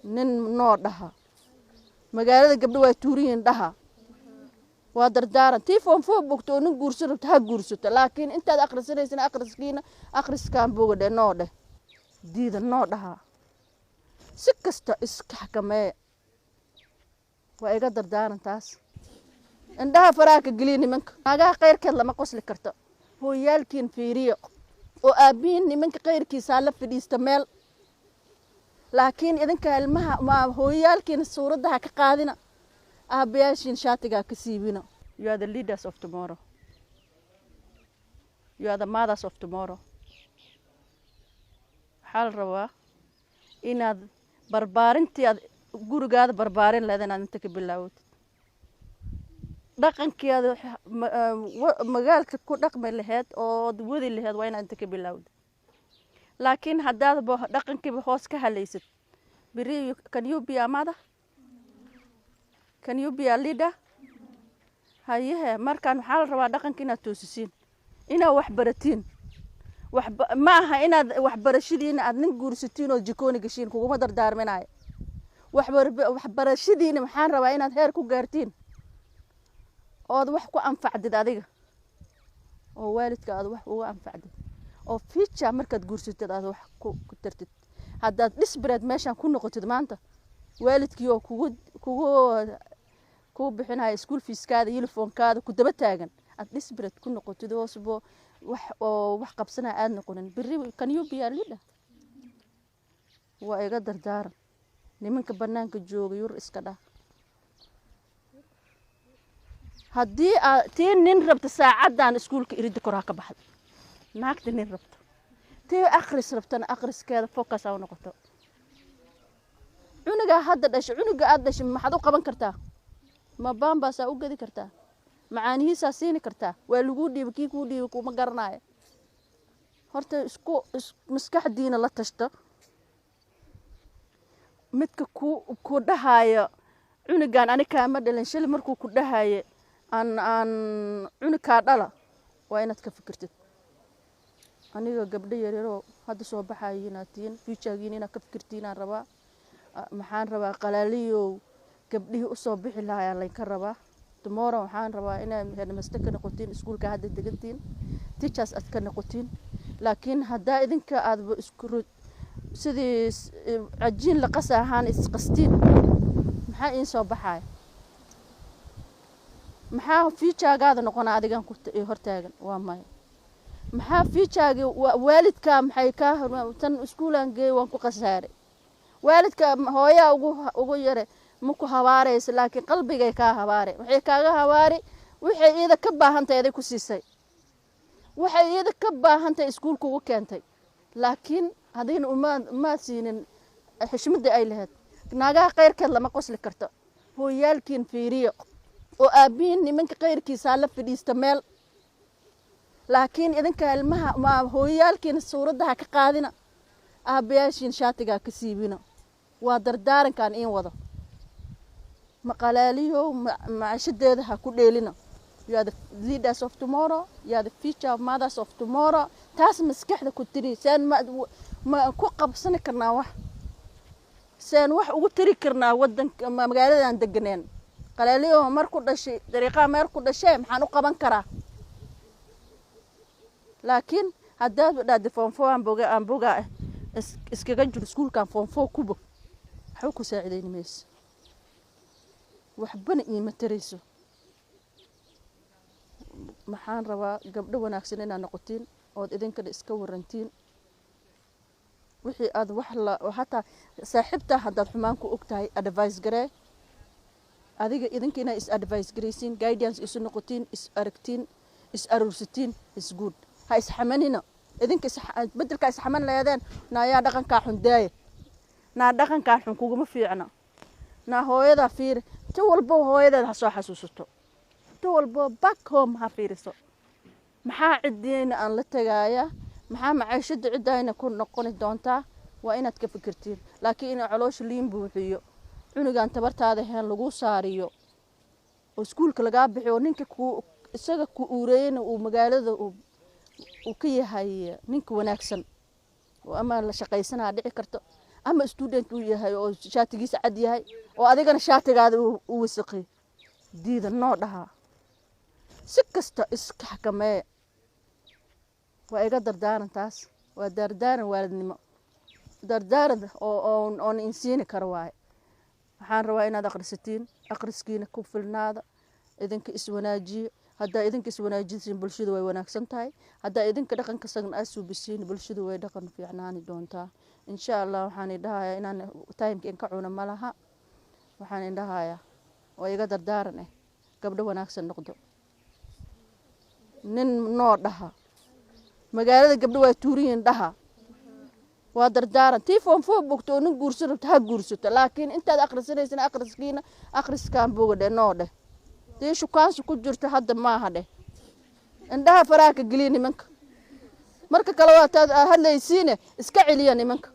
Nin noo dhaha, magaalada gabdho waa tuuriyiin dhaha. Waa dardaaran. Tii form 4 bogto oo nin guursan rabto ha guursato, laakiin intaad akhrisanaysan akhriskiina akhriskaan boga dheh, noo dheh, diida noo dhaha. Si kasta iska xakameeya. Waa iga dardaaran taas. Indhaha faraha ka geliya nimanka. Naagaha khayrkeed lama qosli karto. Hooyaalkiin fiiriya oo aabbihiin nimanka khayrkiisaa la fadhiista meel, laakiin idinka ilmaha ma hooyaalkiina suuradda ha ka qaadina, aabbayaashiin shaatigaa ka siibina. You are the leaders of tomorrow, you are the mothers of tomorrow. Waxaa la rabaa inaad barbaarintii aad gurigaada barbaarin lahayd inaad inta ka bilaawatid. Dhaqankii aad magaalka ku dhaqmi lahayd ood wadi lahayd waa inaad inta ka bilaawdid. Laakiin haddaadba dhaqankiiba hoos ka halaysid, beri can you be a mother? Can you be a leader? Hayehe, markaan waxaa la rabaa dhaqanka inaad toosisiin, inaad wax baratiin. Ma aha inaad waxbarashadiina aad nin guursatiin oo jikooni gashiin, kuguma dardaarminayo. Waxbarashadiina waxaan rabaa inaad heer ku gaartiin ood wax ku anfacdid adiga oo waalidka aad wax uga anfacdid, oo future markaad guursatid aad wax ku tartid. Haddaad desperate meeshaan ku noqotid maanta, waalidkii oo kugu bixinaya school feeskaada, uniformkaada, ku daba taagan, aad desperate ku noqotid hoosbo wax oo wax qabsanaya aad noqonin, berri can you be a leader? Waa iga dardaaran. Nimanka banaanka jooga yur iska dhah. Haddii aad tii nin rabta saacaddan iskuulka iridda kor ha ka baxda. Naagta nin rabto, tii akhris rabtana akhriskeeda focus ha u noqoto. Cunugaa hadda dhashay, cunuga aad dhashay maxaad u qaban kartaa? Ma baambaasaa u gedi kartaa? Macaanihiisaa siini kartaa? Waa laguu dhiiba, kii kuu dhiiba kuma garanayo. Horta isku maskaxdiina la tashto. Midka ku dhahayo cunugan ani kaama dhalin, shali markuu ku dhahayo aan cunug kaa dhala, waa inaad ka fikirtid. Aniga gabdho yaryaroo hadda soo baxayo inaad tihiin, futuregiina inaad ka fikirtiin aan rabaa. Maxaan rabaa? Qalaaliyow gabdhihii usoo bixi lahaa laynka rabaa. Tomorrow waxaan rabaa inaad headmaster ka noqotiin iskuulka hadda degantiin, teachers aad ka noqotiin. Laakiin haddaa idinka aadba isku sidii cajiin la qasa ahaan isqastiin, maxaa iin soo baxaya? Maxaa futuregaada noqona adigan ku hortaagan? Waa maya. Maxaa futuregi waalidkaa? Maxay kaa tan iskuulaan geey waan ku khasaaray. Waalidka hooyaa ugu yare ma ku habaaraysa, laakiin qalbigay kaa habaare. Waxay kaaga habaari waxay iyada ka baahantahay aday ku siisay, waxay iyada ka baahantahay iskuulka ugu keentay, laakiin adigna umaa siinin xishmadii ay lahayd. Naagaha khayrkeed lama qosli karto. Hooyaalkiin fiiriya oo aabbihiin nimanka khayrkiisaa la fadhiista meel, laakiin idinka ilmaha ma hooyaalkiina suuradda ha ka qaadina, aabbayaashiin shaatigaa ka siibina. Waa dardaarankan iin wado. Maqalaaliyow macshadeeda ha ku dheelina. You are the leaders of tomorrow, you are the future mothers of tomorrow. Taas maskaxda ku tiri. Seen ma ku qabsani karnaa wax? Seen wax ugu tiri karnaa wadanka magaaladan deganeen? Qalaaliyo mar ku dhashay dariiqaa meel ku dhashee, maxaan u qaban karaa? Laakiin haddaad dhahda form 4 aan boga, aan bogaa ah, iskaga jiro iskuulkan, form 4 ku bog, waxba ku saacidayni mayso, waxbana iima tarayso. Maxaan rabaa? Gabdho wanaagsan inaad noqotiin ood idinkana iska warantiin. Wixii aad wax la hataa saaxiibtaa haddaad xumaan ku og tahay, advice garee adiga. Idinka inaad is advice garaysiin, guidance isu noqotiin, is aragtiin, is aruursatiin is good. Ha isxamanina idinka. Bedelkaa isxaman leedeen, naayaa dhaqankaa xun daaya, naa dhaqankaa xun kuguma fiicna, naa hooyadaa fiiri. Ti walbo hooyadeed ha soo xasuusato, ti walbo back home ha fiiriso. Maxaa ciddiina aan la tagaaya? Maxaa maciishada ciddayna ku noqoni doontaa? Waa inaad ka fikirtiin. Laakiin inaa caloosha liin buuxiyo, cunugan tabartaada ahayn lagu saariyo oo iskuulka lagaa bixiyo, oo ninka ku isaga ku uureeyena uu magaalada uu ka yahay ninka wanaagsan oo ama la shaqaysanaa dhici karto. Ama student uu yahay oo shaatigiisa cad yahay oo adigana shaatigaada u wasaqi, diida, noo dhahaa. Si kasta iska xakameeya. Waa iga dardaaran taas, waa dardaaran waalidnimo, dardaaran oo oon insiini karo waaye. Waxaan rabaa inaad akhrisatiin, akhriskiina ku filnaada, idinka iswanaajiyo. Haddaa idinka iswanaajisiin, bulshadu way wanaagsan tahay. Haddaa idinka dhaqanka san aad suubisiin, bulshadu way dhaqan fiicnaani doontaa, insha Allah. Waxaan idhahayaa, inaan timeka in ka cuno ma laha, waxaan indhahayaa oo iga dardaaran gabdho wanaagsan noqdo, nin noo dhaha. Magaalada gabdho waa tuuriyiin dhaha. Waa dardaaran. Tii form 4 bogto oo nin guursan rabto ha guursato, laakiin intaad akhrisanaysan akhriskiina akhriskaan boga dheh, noo dheh. Tii shukaansi ku jirto hadda maaha dheh, indhaha faraha ka geliya nimanka. Marka kale waa taad hadlaysiine, iska celiya nimanka.